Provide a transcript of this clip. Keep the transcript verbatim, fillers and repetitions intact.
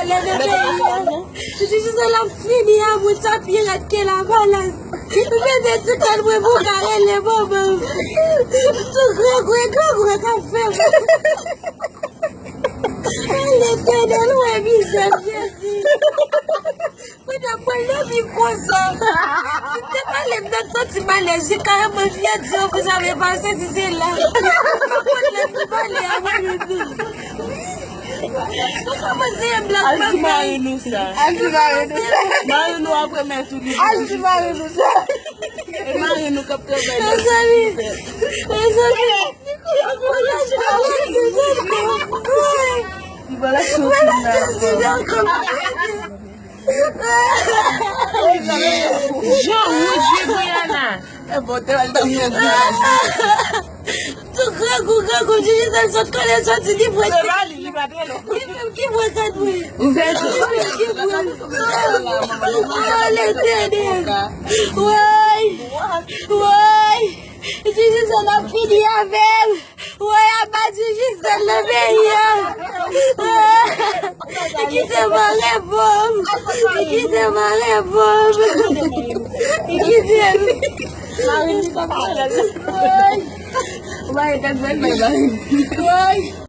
Leve peyi a. Ti Jisèl ap fini a moun sa pi rèd ke labalèn. Mete ti kòn mwen pou ka rele manman. Tou grangou e grangou e ka fè mwen. Letènèl wè mizè m Jezi. Mwen t ap pran lòbi konsa. Si te pale m nan santi malèz, je carrément fiè di yo pou sa me pase si se la. Mwen konn lè pou pale a mwen menm. Ou kòmanse yon blag. Al di mari nou sa. Al di mari nou sa. Mari nou apre mèt ou li. Al di mari nou sa. E mari nou k ap travay nan. Mezanmi. Mezanmi. Li ba l aksyon kriminèl ankò. Jan wouj wi Brianna. E bon, te al dòmi nan di. Tou grangou, grangou, Jiji sèl sot kole soti, li pran. Se pa li, li pa te non. Li menm ki pran kat mwen. Ou fè tou. Li menm ki pran. Oh, Letènèl. Woy. Woy. Jiji sèl ap fini avè m. Woy, apa Jiji sèl nan peyi a. Kite mare pòm. Kite mare pòm. Kite m. Woy. Ou pa gen tèt bèl, bay, bay. Woy.